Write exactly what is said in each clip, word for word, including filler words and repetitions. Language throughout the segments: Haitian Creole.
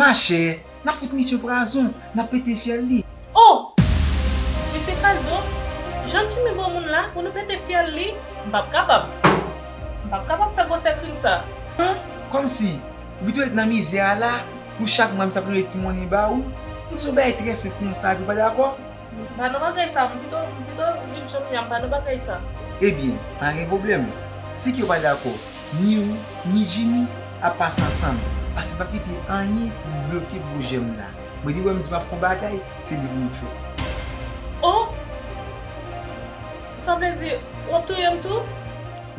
Machè, n ap fout misye pwazon, n ap pete fyèl li. Oh! Mesye Kaldo, jan Jimmy bon moun la, pou nou pete fyèl li, m p ap kapab. M p ap kapab fè gwosè krim sa. Hen? Kòmsi? Ou pito ret nan mizè a la, pou chak mwa misye ap lonje ti monnen ba ou? M di w bagay trè senp konsa, epi w pa dakò? M pa nan bagay sa, m pito, m pito viv jan m ye a, m pa nan bagay sa. Ebyen, pa gen pwoblèm. Si ke w pa dakò, ni ou, ni Jimmy ap pase ansanm, paske m p ap kite anyen pou bloke pwojè m la. Mwen te wè m di m ap fè yon bagay, se li pou m fè. Oh! Sa vle di, w ap touye m tou?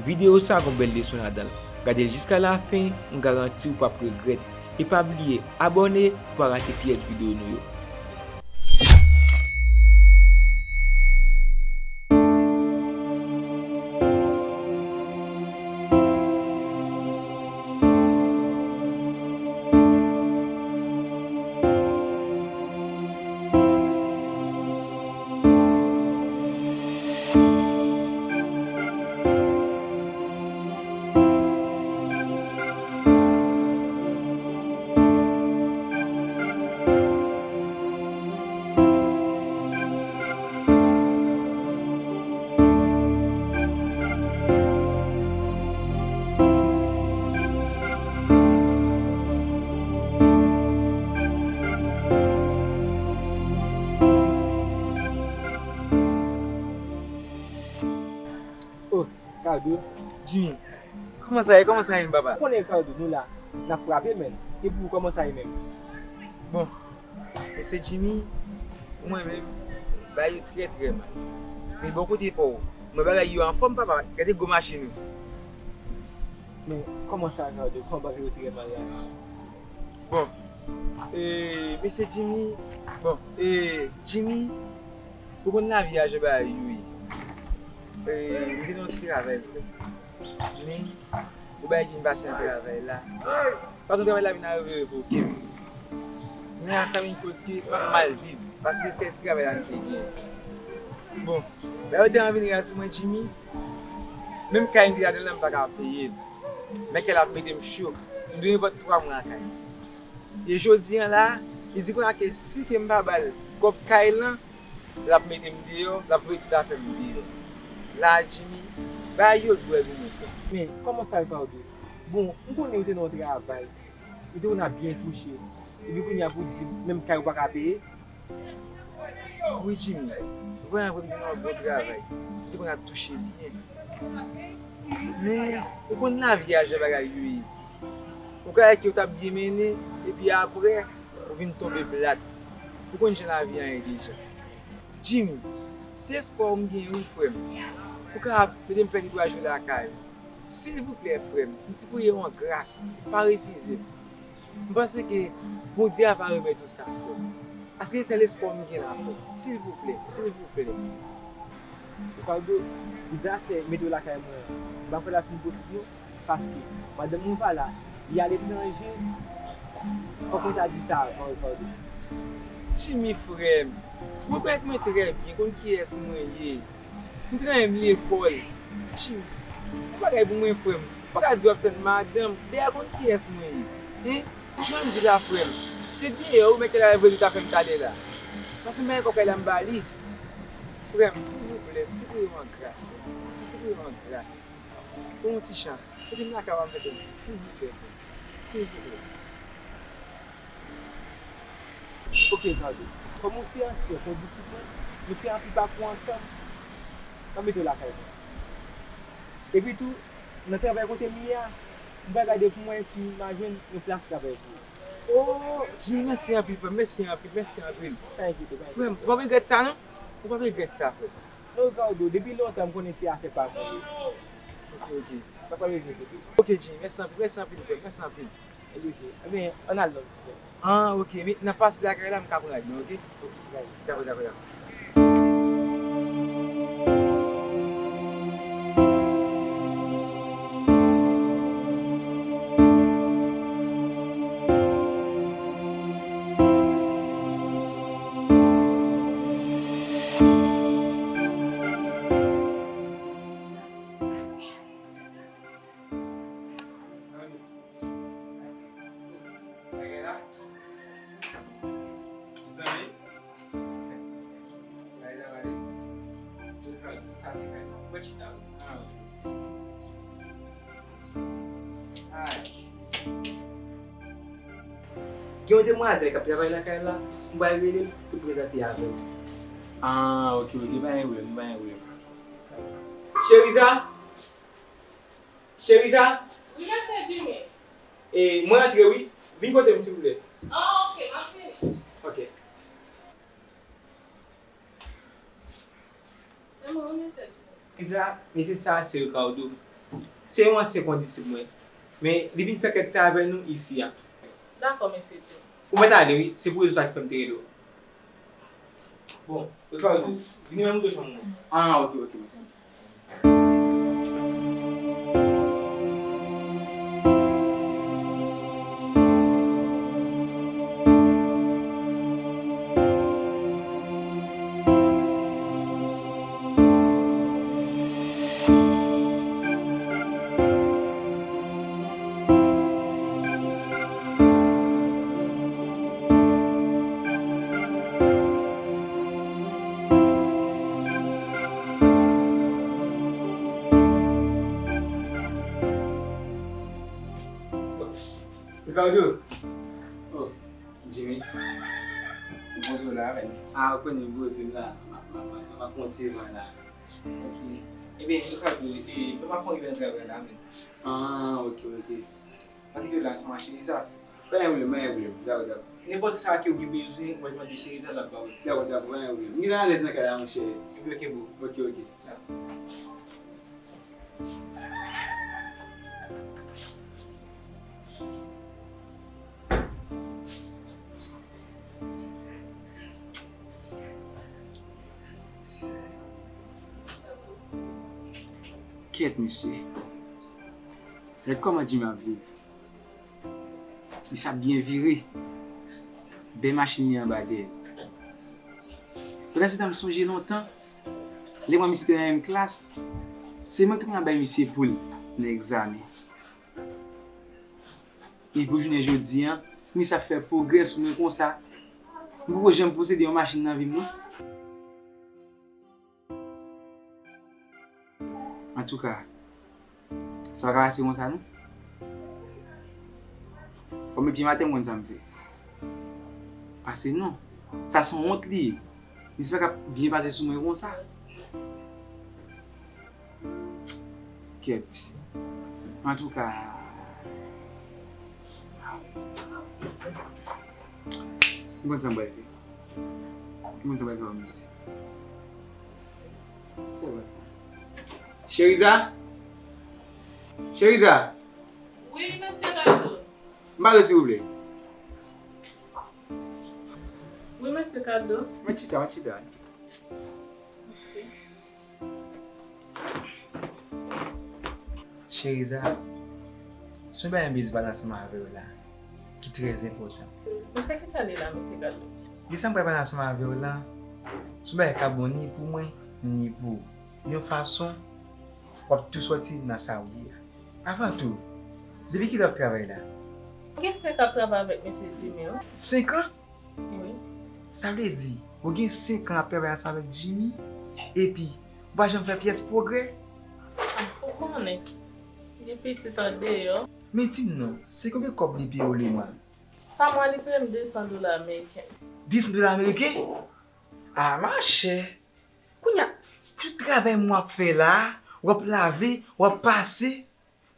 Videyo sa gon bèl leson ladan l. Gade l jiska lafen, m garanti w p ap regrèt. E pa bliye abòne pou pa rate pyès videyo nou yo. Oh, Kaldo. Jimmy, kòman sa ye? Kòman sa ye, papa? Ou konnen, Kaldo, nou la, n ap frape, menn. E pou ou, kòman sa ye menm? Bon, mesye Jimmy, pou mwen menm, bagay yo trè, trè mal. Men bò kote pa w, mwen bagay yo anfòm, papa. Gade gwo machin ou. Men, kòman sa, Kaldo? Kòman bagay yo trè mal la? Bon, e, mesye Jimmy, bon, e, Jimmy, ou konn lavi a jan bagay yo ye. E, m te nan yon ti travay vre. Men, yon bagay ki vin pase nan travay la. Patwon travay la vin arive revoke m. Men a sa vin koz ke m ap mal viv, paske se sèl ti travay la m te gen. Bon, lè yo te anvi vin raz sou mwen, Jimmy, menm kay m te ladan l la, m pa ka peye l. Mèt kay la ap mete m cho. M dwe yon vòt twa mwa lakay. E jodi a la, li di kounye a ke si ke m pa ba l kòb kay lan, l ap mete m deyò, l ap voye tout afè m deyò. La, Jimmy, bagay yo dwòl pou mwen, frè. Men, kòman sa, Ricardo? Bon, m konnen ou te nan yon travay, ou te konn ap byen touche. Epi kounye a pou di m, menm kay ou pa ka peye? Wi, Jimmy, vrèman vre, m te nan yon bon travay. M te konn ap touche byen. Men, ou konn lavi a jan bagay yo ye. Ou ka wè ke w t ap byen mennen, epi apre, ou vin tonbe plat. Ou konn jan lavi a ye deja. Jimmy, se espwa w m gen wi, frè m. Ou ka ap mete m fè netwayaj lakay ou. Silvouplè, frè m, m sipliye w an gras, pa refize m. M panse ke Bondye ava remèt ou sa, frè m. Paske se sèl espwa m gen la, frè m. Silvouplè, silvouplè. Ricardo, zafè mete w lakay mwen an, m pa kwè l ap fin posib non, paske madanm mwen pa la, li aletranje. Fòk mwen ta di sa avan, Ricardo. Jimmy, frè m, ou rekonèt mwen trè byen, konn kiyès mwen ye. M te nan menm lekòl. Jimmy, fè bagay pou mwen, frè m. Ou pa ka di w ap tann madanm. Dayè, konn kiyès mwen ye. Hein? Jan m di la, frè m, se deyò wi, mèt kay la voye li ta fè m talè la. Paske m pa gen kòb kay la m ba li. Frè m, silvouplè, m sipliye w an gras, frè m. M sipliye w an gras. Ban m yon ti chans. Mete m lakay ou a m fè kèk jou, silvouplè, frè m. Silvouplè. Ok, Ricardo. Kòm ou se ansyen, se yon disiplin, nou fè anpil pakou ansanm, m ap mete w lakay mwen. Epi tou, nan travay kote m ye a, m pral gade pou m wè si m a jwenn yon plas travay pou ou. Oh, Jimmy, mèsi anpil, frè m. Mèsi anpil, mèsi anpil. Pa enkyete, pa enkyete. Frè m, ou p ap regrèt sa, non? Ou p ap regrèt sa, frè m. Non, Ricardo, depi lontan, m konnen se afè pa mwen ye. Ok, ok. Pa, pa bezwen enkyete. Ok, Jimmy, mèsi anpil, mèsi anpil, frè m. Mèsi anpil. Ok, ok. Ebyen, ann al non. Ah, ok. Men, n ap pase lakay la, m ka pran rad mwen, ok? Ok, bye. Dakò, dakò, dakò. Gen yon demwazèl k ap travay nan kay la, m pral rele l pou l prezante avè w. Ah, ok, ok, pa gen pwoblèm, pa gen pwoblèm. Cheriza? Cheriza? Wi, mesye Jimmy. E, mwen antre, wi. Vin kote m, silvouplè. Ah, ok, m ap vini. Ok. Cheriza, mesye sa a se Ricardo. Se yon ansyen kondisip mwen. Men, li vin fè kèk tan avè nou isi a. Dakò, mesye Jimmy. Ou mèt ale, wi. Se pou rezon sa ki fè m te rele w. Bon, Ricardo, vini mwen montre w chanm ou. Ah, ok, ok, mesye. Ricardo. Oh, Jimmy. Ou poze w la, men. Ah, ou konnen m poze m la. M ap, m ap, m ap, m ap pran ti van la. Ok. Ebyen, Ricardo, e, m ap pran rive nan travay la, men. Ah, ok, ok. Pa kite w la san mache, sa. Pa gen pwoblèm, pa gen pwoblèm. Dakò, dakò. Nenpòt sa ke w gen bezwen, w al mande Cheriza, l ap ba w. Dakò, dakò, pa gen pwoblèm. M gentan alèz nan kay la, monchè. Ebyen, ok, bro. Ok, ok. Dakò. Kèt, mesye. Gad kòman Jimmy ap viv. Li sa byen vire. Bèl machin li anba dèyè. Pandan se tan, m sonje lontan, lè mwen misye te nan menm klas, se mwen ki te konn ap bay misye poul nan egzamen. E pou jounen jodi a, misye ap fè pwogrè sou mwen konsa. M poko janm posede yon machin nan vi m, non. Antouka, sa pa ka pase konsa, non. Fò m met pye m atè, m konn sa m fè. Pase non. Sa se yon wont li ye. Misye pa ka byen pase sou mwen konsa. Kèt. Antouka, m konn sa m pral fè. M konn sa m pral fè, mesye. Cheriza? Cheriza? Wi, mesye Kaldo. M pale, silvouplè. Wi, mesye Kaldo. Mwen chita, mwen chita. Ok. Cheriza, se yon bagay m bezwen pale ansanm avè w la, ki trè enpòtan. Men se kisa li la, mesye Kaldo? Gen sa m pral pale ansanm avè w la, se yon bagay k ap bon ni pou mwen, ni pou ou. Yon fason, w ap tou sòti nan sa w ye a. Avan tou, depi kilè w ap travay la? Mwen gen senk an ap travay avèk mesye Jimmy, wi. Senk an? Wi. Sa vle di, ou gen senk an ap travay ansanm avèk Jimmy, epi ou pa janm fè pyès pwogrè? Ah, ou konnen, gen pitit andeyò. Men di m non, se konbyen kòb li peye w lemwa? Pa mwa, li peye m de san dola ameriken. De san dola ameriken? Ah, machè! Kounye a, tout travay mwen ap fè la, w ap lave, w ap pase,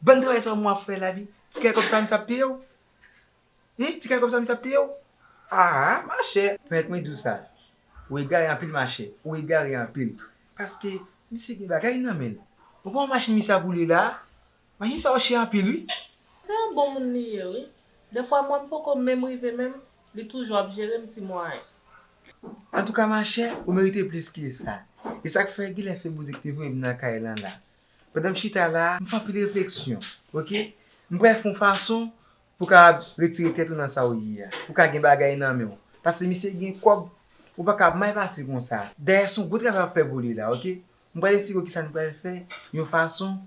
bann travay sa yo mwen ap fè la, wi, ti kal kòb sa misye ap peye w? Hein, ti kal kòb sa misye ap peye w? Ah, machè, pèmèt mwen di w sa. Ou egare anpil, machè, ou egare anpil. Paske misye gen bagay nan men l. Ou pa wè machin misye ap woule la? Machin sa yo chè anpil, wi. Se yon bon moun li ye, wi. Dèfwa, mwen, m poko menm rive menm, li toujou ap jere m ti mwayen. Antouka, machè, ou merite plis ke sa. E sa k fè, genlè se Bondye ki te voye m nan kay lan la. Pandan m chita la, m fè anpil refleksyon, oke? M pral fè yon fason pou w kapab retire tèt ou nan sa w ye a, pou w ka gen bagay nan men w. Paske misye gen kòb, ou pa ka mal pase konsa. Dayè, se yon gwo travay w ap fè pou li la, oke? M pral esplike w kisa n pral fè, yon fason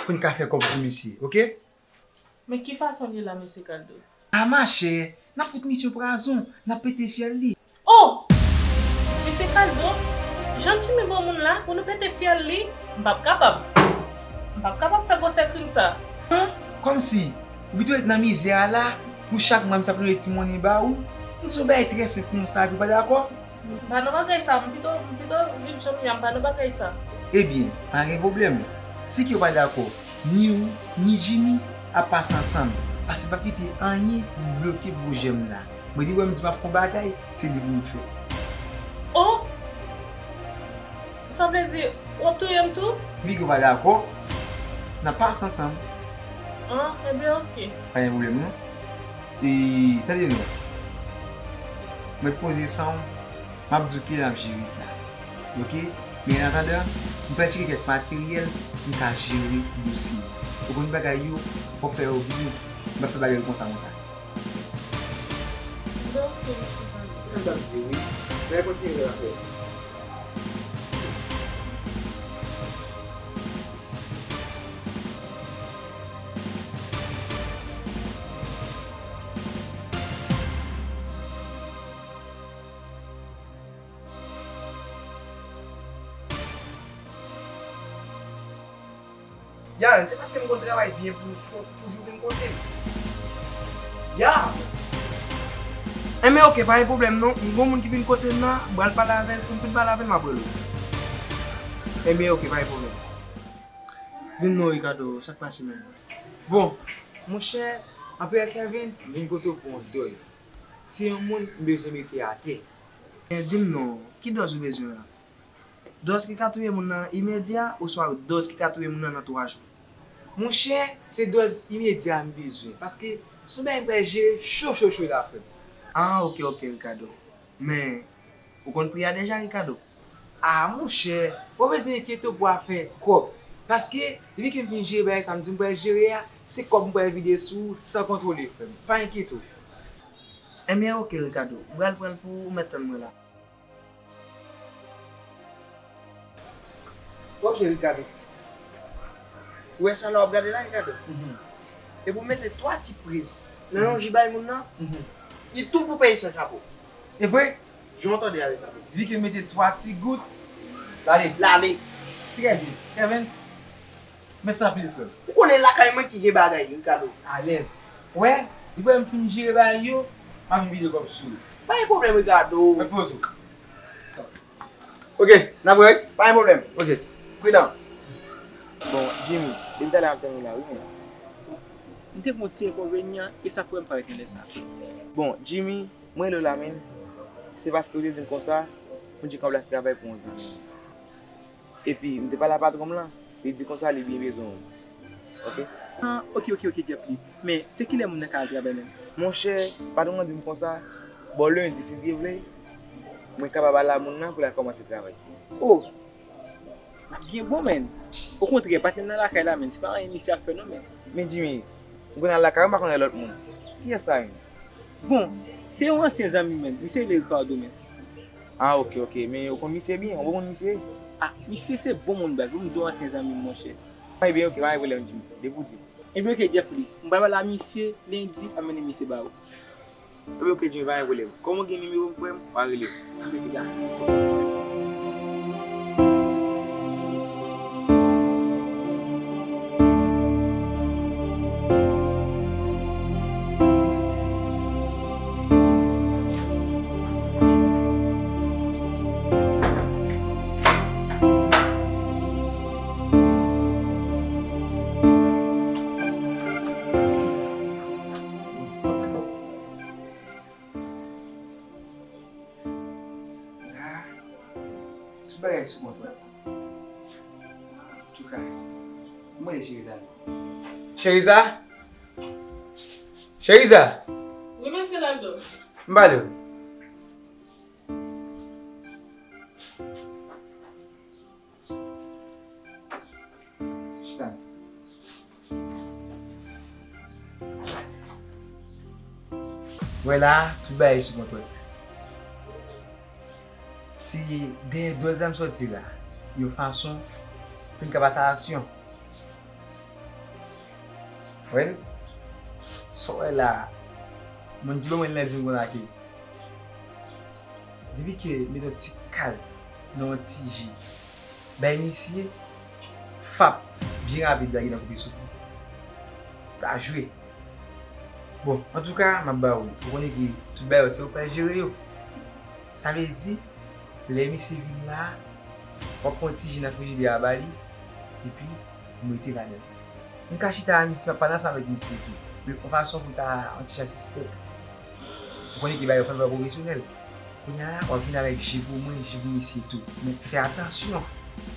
pou n ka fè kòb sou misye, oke? Men ki fason l ye la, mesye Kaldo? A, machè, n ap fout misye pwazon, n ap pete fyèl li. Oh! Mesye Kaldo, jan Jimmy bon moun la, pou nou pete fyèl li, m p ap kapab. M p ap kapab fè gwosè krim sa. Hein? Kòmsi, ou pito ret nan mizè a la, Pou chak mwa, m sa ap rele ti monnen ba ou. M di yon bagay trè senp konsa, epi w pa dakò? M pa nan bagay sa, m pito, m pito viv jan m ye a, m pa nan bagay sa. Ebyen, pa gen pwoblèm. Si ke w pa dakò, ni ou, ni Jimmy ap pase ansanm. Paske m p ap kite anyen bloke pwojè m la. Mwen depi w wè m di m ap fè yon bagay, se li pou m fè. Oh! Sa vle di, w ap touye m tou? Depi ke w pa dakò, n ap pase ansanm. Ah, ebyen, oke. Pa gen pwoblèm, non. E, tande non. Mwen poze san w, m ap di w kijan n ap jere sa. Oke? Men an atandan, m pral tcheke kèk materyèl pou m ka jere dosye. Ou konn bagay yo, fò w fè yo byen. M p ap fè bagay yo konsa, konsa. Donk, se sa. Se sa m t ap di, wi. Men kontinye fè afè w. Ya, se paske m konn travay byen pou, pou, pou jou vin kote m. Ya! Enben, oke, pa gen pwoblèm non. M gon moun ki vin kote m nan, m pral pale avè l, pou m fin pale avè l, m ap rele w. Enben, oke, pa gen pwoblèm. Di m non, Ricardo, sa k pase menm? Bon, monchè, Anperè Kervens, m vin kote w pou yon dòz. Se yon moun m bezwen mete atè. Men di m non, ki dòz ou bezwen an? Dòz ki ka touye moun nan imedya, oswa dòz ki ka touye moun nan nan twa jou? Monchè, se dòz imedya m bezwen, paske se yon bagay m pral jere cho, cho, cho la, frè m. Ah, oke, oke, Ricardo. Men, ou konn pri a deja, Ricardo? Ah, monchè, w pa bezwen enkyete w pou afè kòb. Paske, depi ke m fin jere bagay sa m di m pral jere a, se kòb m pral vide sou ou san kontwole, frè m. Pa enkyete w. Enben, oke, Ricardo. M pral pran l pou ou, mèt tann mwen la. Oke, Ricardo. Ou wè sa la w ap gade la, Ricardo? Mhm. Epi w mete twa ti priz nan yon ji bay moun nan. Mhm. Li tou pou peye san chapo. E vre? Jan w tande a, Ricardo. Depi ke mete twa ti gout, l ale. L ale. Trè byen. Evans, mèsi anpil, frè m. Ou konnen lakay mwen ki gen bagay, Ricardo. Alèz. Wè, depi m fin jere bagay yo, m ap vin vide kòb sou ou. Pa gen pwoblèm, Ricardo. Mwen poze w. Ok, n ap wè, wi. Pa gen pwoblèm. Ok. Pridan. Bon, Jimmy, depi talè m ap tann ou la, wi, men. M te gen yon ti enkonvenyan, e sa fè m parèt nan lè sa. Bon, Jimmy, mwen rele w la, men, se paske w te di m konsa, pou n di k ranplase travay pou yon zanmi. Epi, m te pale a patwon m lan, li di konsa li byen bezwen w. Ok? Ah, ok, ok, ok, Jeffrey. Men, se kilè moun nan ka al travay menm? Monchè, patwon an di m konsa, bò lendi, si Dye vle, mwen kapab al la moun nan pou l al kòmanse travay. Oh! L ap byen bon, menn. Okontrè, patnè m nan lakay la, menn. Se pa anyen misye ap fè, non, menn. Men Jimmy, m konn al lakay ou, m pa konn wè lòt moun. Kiyès sa menm? Bon, se yon ansyen zanmi m, menn. Misye rele Ricardo, menn. Ah, ok, ok. Men ou konn misye byen, ou bon moun misye? Ah, misye se bon moun, baz. Pou m di w ansyen zanmi m, monchè. Ebyen, ok, pa gen pwoblèm, Jimmy. Depi w di. Ebyen, ok, Jeffrey. M pral pale a misye, lendi, m ap mennen misye ba ou. Ebyen, ok, Jimmy, pa gen pwoblèm. Kòm ou gen nimewo m, frè m, w a rele m. Ebyen, piga. La, tout bagay sou kontwòl. Antouka, mwen Cheriza. Cheriza? Cheriza! Wi, mesye Laldo. M pale w. Chita. Wè la, tout bagay sou kontwòl. Se dèyè dwèt sa m sòti la, yon fason pou n ka pase a aksyon. Wè l, sa w wè la, moun ki ban mwen l nan di m konsa ke depi ke m met yon ti kal nan yon ti ji bay misye, fap, byen rapid la gentan koupe souf li. Pa jwe. Bon, antouka, m ap ba w li. Ou konnen ke tout bagay yo, se ou k pral jere yo. Sa vle di, lè misye vin la, w ap pran yon ti ji nan frijidè a ba li, epi ou mete ladan. M ka chita a misye, m ap pale ansanm avèk misye tou. Men yon fason pou ta yon ti jan sispèk. Ou konnen ke bagay yo fè bagay pwofesyonèl. Kounye a la, w ap vin avèk ji pou mwen, ji pou misye tou. Men fè atansyon.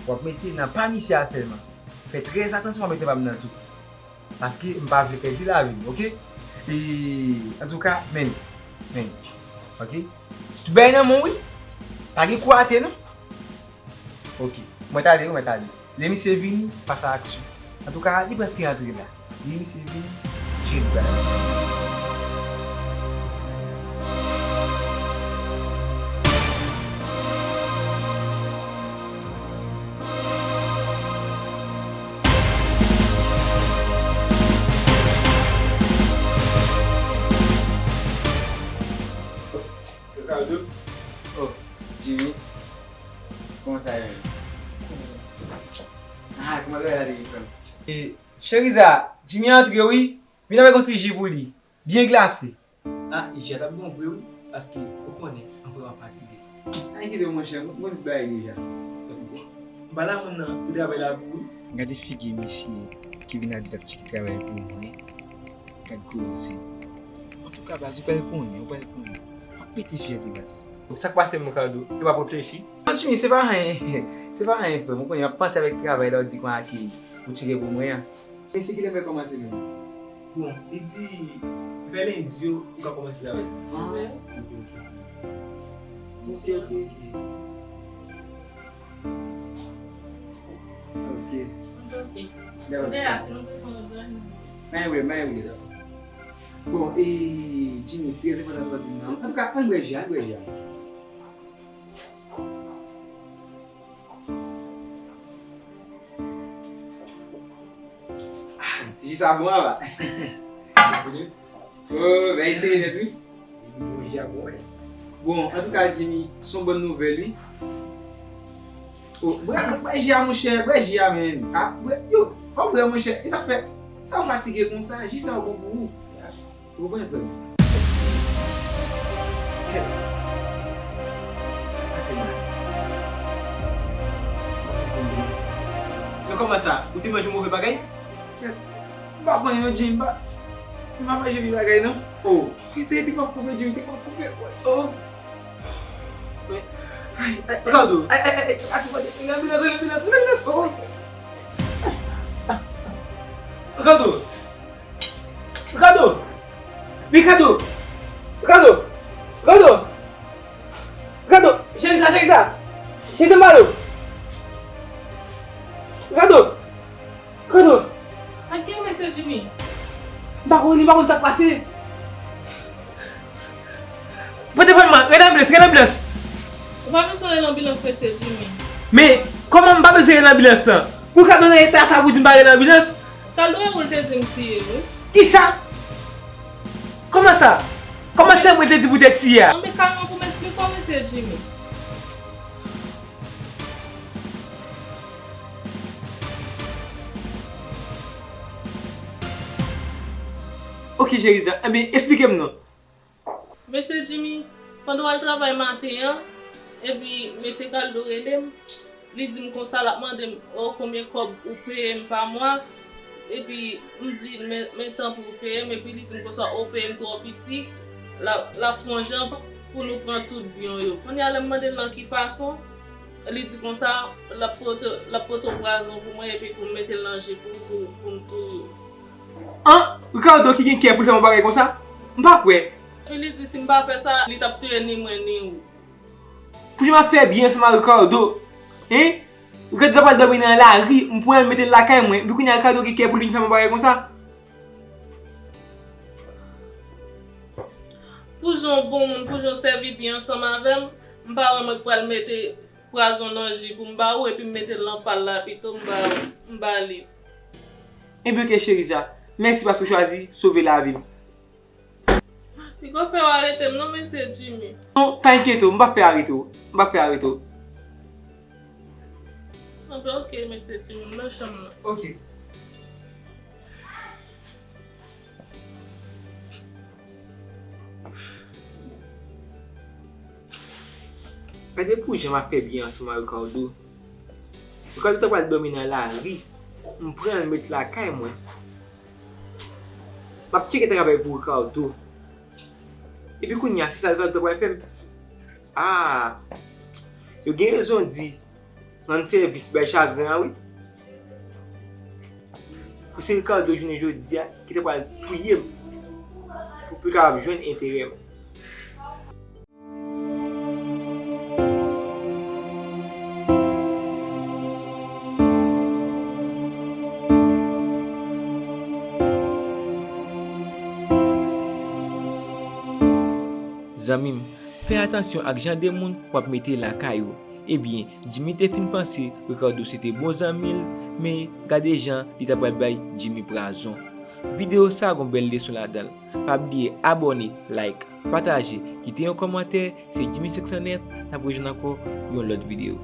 W ap mete nan pa misye a sèlman. Fè trè atansyon, w ap mete pa m nan tou. Paske m pa vle pèdi lavi m, oke? E, antouka, men, men, oke? Tout bagay nan men w, wi. Pa gen kou atè, non. Oke. Mwen t ale, wi, mwen t ale. Lè misye vini, pase a aksyon. Antouka, li prèske antre la. Lè misye vini, jere bagay. Ricardo? Oh, Jimmy. Kòman sa ye menm? Ah, kòman travay la te ye frè m? E, Cheriza, Jimmy antre wi. Vin avèk yon ti ji pou li. Byen glase. Ah, ji a t ap bon vre wi, paske ou konnen, anpre m ap fatige. Ay, kite monchè, mwen tout bagay deja. M pa la moun nan pou travay la pou ou. Gade figi misye ki vin la di l ap tcheke travay pou mwen. Gad koze. Antouka, baz, ou pral konnen, ou pral konnen. M ap pete fyèl ou, baz. Sa k pase, Ricardo? Ou p ap reflechi? Non, Jimmy, se pa anyen. Se pa anyen, frè m. Ou konnen, m ap panse avèk travay la, ou di konsa ke ou tire pou mwen an. Men se kilè m pral kòmanse menm? Bon, li di, vè lendi, ou ka kòmanse travay sa. Ah, ok, ok. Ok, ok, ok. Ok. Dakò. Mwen wè, mwen wè, dakò. Bon, e, Jimmy, trè enpòtan sa w di m nan. Antouka, ann bwè ji a, ann bwè ji a. Ah, ti ji sa bon, apa. Oh, bèl serye nèt, wi. Bon, antouka, Jimmy, se yon bòn nouvèl, wi. Oh, bwè, bwè, bwè ji a, monchè, bwè ji a, menn. Ah, bwè, yo, fò w bwè, monchè. E sa k fè, sa w fatige konsa, ji sa bon pou ou. Ou konprann, frè m? Kèt. Sa k pase la? Men kòman sa? Ou te manje yon move bagay? Kèt. M pa konn non, Jim, m pa, m pa manje vye bagay non. Oh. Wi, se te k ap koupe, Jim, te k ap koupe. Oh. Ay, ay, ay, Ricardo. Ay, ay, ay, ay, pase, pase. Rele anbilans, rele anbilans, rele anbilans. Oh. Ricardo. Ricardo! Ricardo! Ricardo! Ricardo! Ricardo! Cheri sa, cheri sa! Cheri sa, m pale w! Ricardo! Ricardo! Sa k gen, mesye Jimmy? M pa konn, m pa konn sa k pase. Pran telefòn mwen, rele anbilans, rele anbilans! Ou pa bezwen rele anbilans, mesye Jimmy. Men, kòman m pa bezwen rele anbilans lan? Ricardo nan eta sa pou di m pa rele anbilans? Ricardo e ou l te di m tiye l, wi. Kisa? Kòman sa? Kòman se mwen te di pou te tiye a? Anben kalme pou m esplike w, mesye Jimmy. Ok, Cheriza. Anben, esplike m non. Mesye Jimmy, pandan w al travay maten an, epi mesye Ricardo rele m, li di m konsa, l ap mande m, "O, konbyen kòb ou peye m pa mwa?" Epi m di l, "Men, men tanpri ou peye m," epi li di m konsa, "O, peye m twò piti," l ap, l ap fè yon jan pou nou pran tout byen w yo. Kounye a, lè m mande l nan ki fason, li di konsa, l ap pote, l ap pote yon pwazon pou mwen epi pou m mete l nan ji pou, pou, pou m touye w. An, Ricardo ki gen kè pou l fè m yon bagay konsa? M pa kwè. Epi li di si m pa fè sa, li t ap touye ni mwen ni ou. Pou jan m ap fè byen ansanm ak Ricardo, hein? Ricardo ta pral dòmi nan lari, m pran l mete l lakay mwen, epi kounye a Ricardo gen kè pou l vin fè m yon bagay konsa? Pou jan w bon moun, pou jan w sèvi byen ansanm avè m, m pa wè mwen k pral mete pwazon nan ji pou m ba ou, epi m mete l nan pa l la pito, m ba, m ba li. Ebyen, ok, Cheriza. Mèsi paske w chwazi sove lavi m. Li ko fè w arete m non, mesye Jimmy. Non, pa enkyete w, m p ap fè arete w. M p ap fè arete w. Anben, ok, mesye Jimmy, m nan chanm nan. Ok. Gade pou jan m ap fè byen ansanm ak Ricardo. Ricardo ta pral dòmi nan lari. M pran l, m met lakay mwen. M ap tcheke travay pou Ricardo. Epi kounye a, se sa Ricardo ta pral fè m. Ah! Yo gen rezon di, rann sèvis bay chagren an, wi. Pou se Ricardo jounen jodi a ki ta pral touye m pou, pou l kapab jwenn enterè m. Zanmi m, fè atansyon ak jan de moun w ap mete lakay ou. Ebyen, Jimmy te fin panse Ricardo se te bon zanmi l, men gade jan li ta pral bay Jimmy prazon. Videyo sa gon bèl leson ladan l. Pa bliye abòne, like, pataje, kite yon kòmantè. Se Jimmy senk san nèf, n ap rejwenn ankò pou yon lòt videyo.